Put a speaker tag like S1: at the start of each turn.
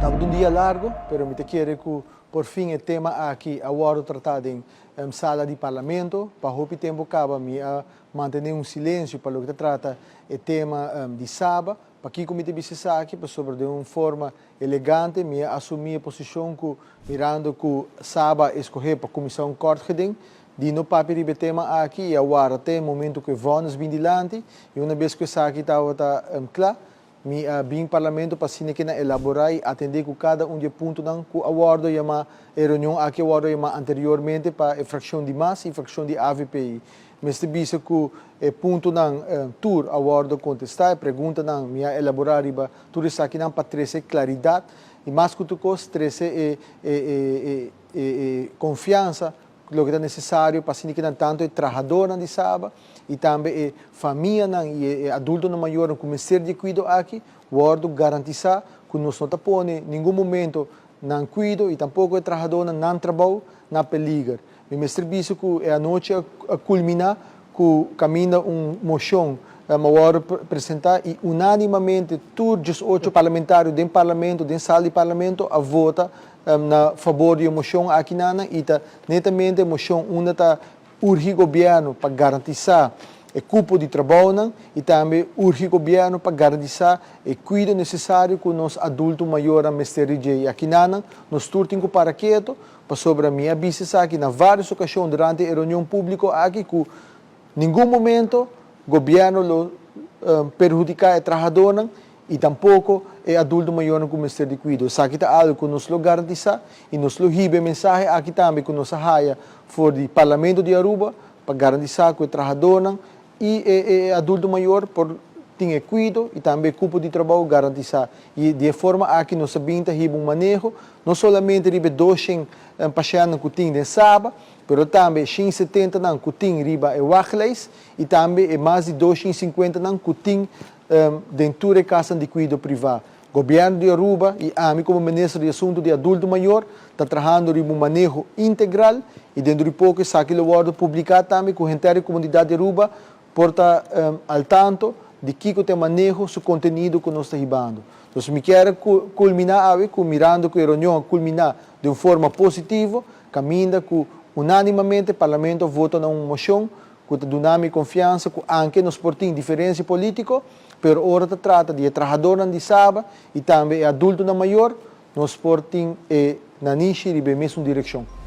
S1: Tabata un dia largo, pero mi ta kere cu por fin e tema aki a wordo trata den sala di Parlamento. Pa hopi tempo caba mi a mantene un silencio pa loke ta trata e tema di Saba. Pakico mi ta bisa esaki? Pasobra den un forma elegante mi a asumi e posicion cu mirando cu Saba a escoge pa cuminsa un kort geding, di no papia riba e tema aki y a warda te e momento cu e vonnis bin dilanti y una bes cu esaki tabata cla, mi a bin Parlamento pa asina kina elabora y atende cu cada un di e puntonan cu a wordo yama, e reunion aki a wordo yama anteriormente pa e fraccion di mas y fraccion di avp. Y mester bisa cu e puntonan tur a wordo contesta, e preguntanan mi a elabora riba tur esakinan pa trece claridad y mas cu tur cos trece e e e confiansa loke ta necesario pa asina kinan tanto e trahadornan di Saba y tambe e famianan y e adultonan mayornan cu mester di e cuido aki wordo garantisa cu nos no ta pone ningun momento nan cuido y tampoco e trahadornan nan trabou na peliger. Mi mester bisa cu e anochi a culmina cu caminda un mocion a wordo presenta y unanimamente tur 18 parlamentario den parlamento, den sala di parlamento a vota na fabor di e mocion aki nan y ta netamente e mocion unda ta urgi gobierno pa garantisa e cupo di trabounan y tambe urgi gobierno pa garantisa e cuido necesario cu nos adulto mayornan mester di dje. Y aki nan nos tur tin cu para keto pasobra mi a bisa esaki na varios ocasion durante e reunion publico aki cu ningun momento gobierno lo perhudica e trahadornan y tampoco e adulto mayornan cu mester di cuido. Esaki ta algo cu nos lo garantisa y nos lo hiba e mensahe aki tambe cu nos a haya for di Parlamento di Aruba pa garantisa cu e trahadornan y e adulto mayor por tin e cuido y tambe e cupo di trabou garantisa. Y di e forma aki nos a bin ta hiba un maneho no solamente riba e 200 pashentnan cu tin den Saba, pero tambe e 170 nan cu tin riba e wachtlijst y tambe e mas di 250 nan cu tin den tur e kasnan di kuido privá. Gobièrnu di Aruba i ami komo Minister di Asuntu di Adulto Mayor ta trahando riba un maneho integral i dentro di poko esaki lo wòrdu publiká tambe ku henter di komunidat di Aruba por ta al tanto di kiko ta e maneho su kontenido ku nos ta hibando. Entonces mi kier kulminá awe ku mirando ku e reunion a kulminá den un forma positivo kaminda ku unánimamente Parlamento a vota na un moshon ku ta duna mi konfiansa ku anke nos por tin diferensia polítiko, pero ora ta trata di e trahadornan di Saba i tambe e adultonan mayor, nos por tin e nanishi riba e mesun direkshon.